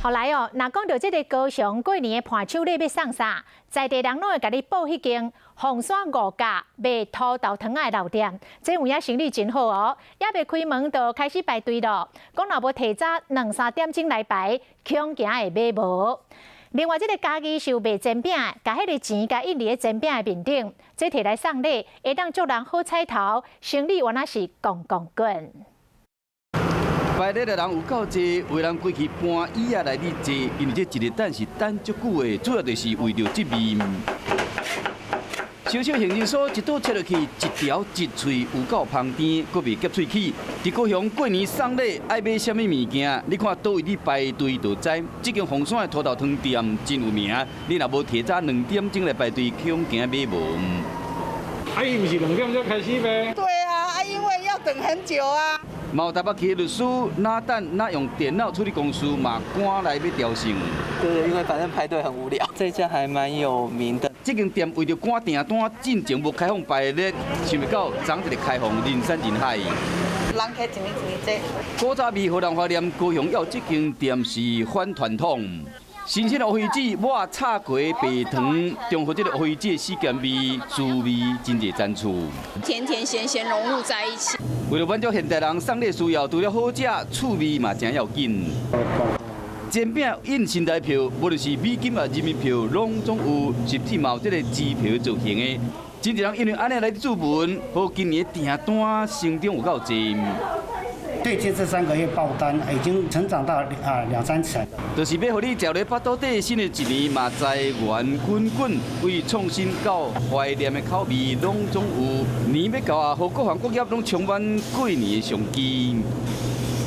後來哦，若講著這个高雄過年的伴手禮欲送啥，在地人攏會共你報彼間鳳山五甲賣土豆糖仔的老店，這有影生意真好哦，猶未開門就開始排隊咯。講若無提早兩三點鐘來排，恐驚會買無。另外，這个嘉義是賣煎餅，共彼个錢共印佇咧煎餅的面頂，這提來送禮，會當祝人好彩頭，生意原來是滾滾滾。排隊的人有夠濟，有人規氣搬椅仔來佇坐，因為這一日等是等足久的，主要就是為著這味。小小杏仁酥一刀切落去，一條一喙有夠芳甜，閣袂澀喙齒。佇高雄過年送禮愛買啥物物件？你看佗位佇排隊就知。這間鳳山的土豆湯店真有名，你若無提早2點鐘來排隊，恐驚買無。啊，伊毋是2點才開始賣？對啊，因為要等很久啊。嘛有台北市的律師，哪等哪用電腦處理公司嘛，趕來欲朝聖。對，因為反正排隊很無聊。這家還蠻有名的。這間店為著趕訂單，進前無開放排列，想袂到昨一日開放，人山人海。人客一年一年濟。古早味予人懷念，高雄有這間店是反傳統。新鮮的烏魚子抹炒過白糖，中和這个烏魚子的死鹹味，滋味真濟層次。甜甜鹹鹹融入在一起。為了滿足現代人送禮需要，除了好食，趣味嘛誠要緊。煎餅印新台票，無論是美金抑人民票，攏總有，甚至嘛有這个支票造型的。真濟人因為按呢來注文，予今年訂單成長有夠濟。最近這3個月爆單已經成長到兩三成。就是欲予你食咧腹肚底，新的一年嘛財源滾滾，為創新到懷念的口味，攏總有。年欲到啊，予各行各業攏充滿過年的商機。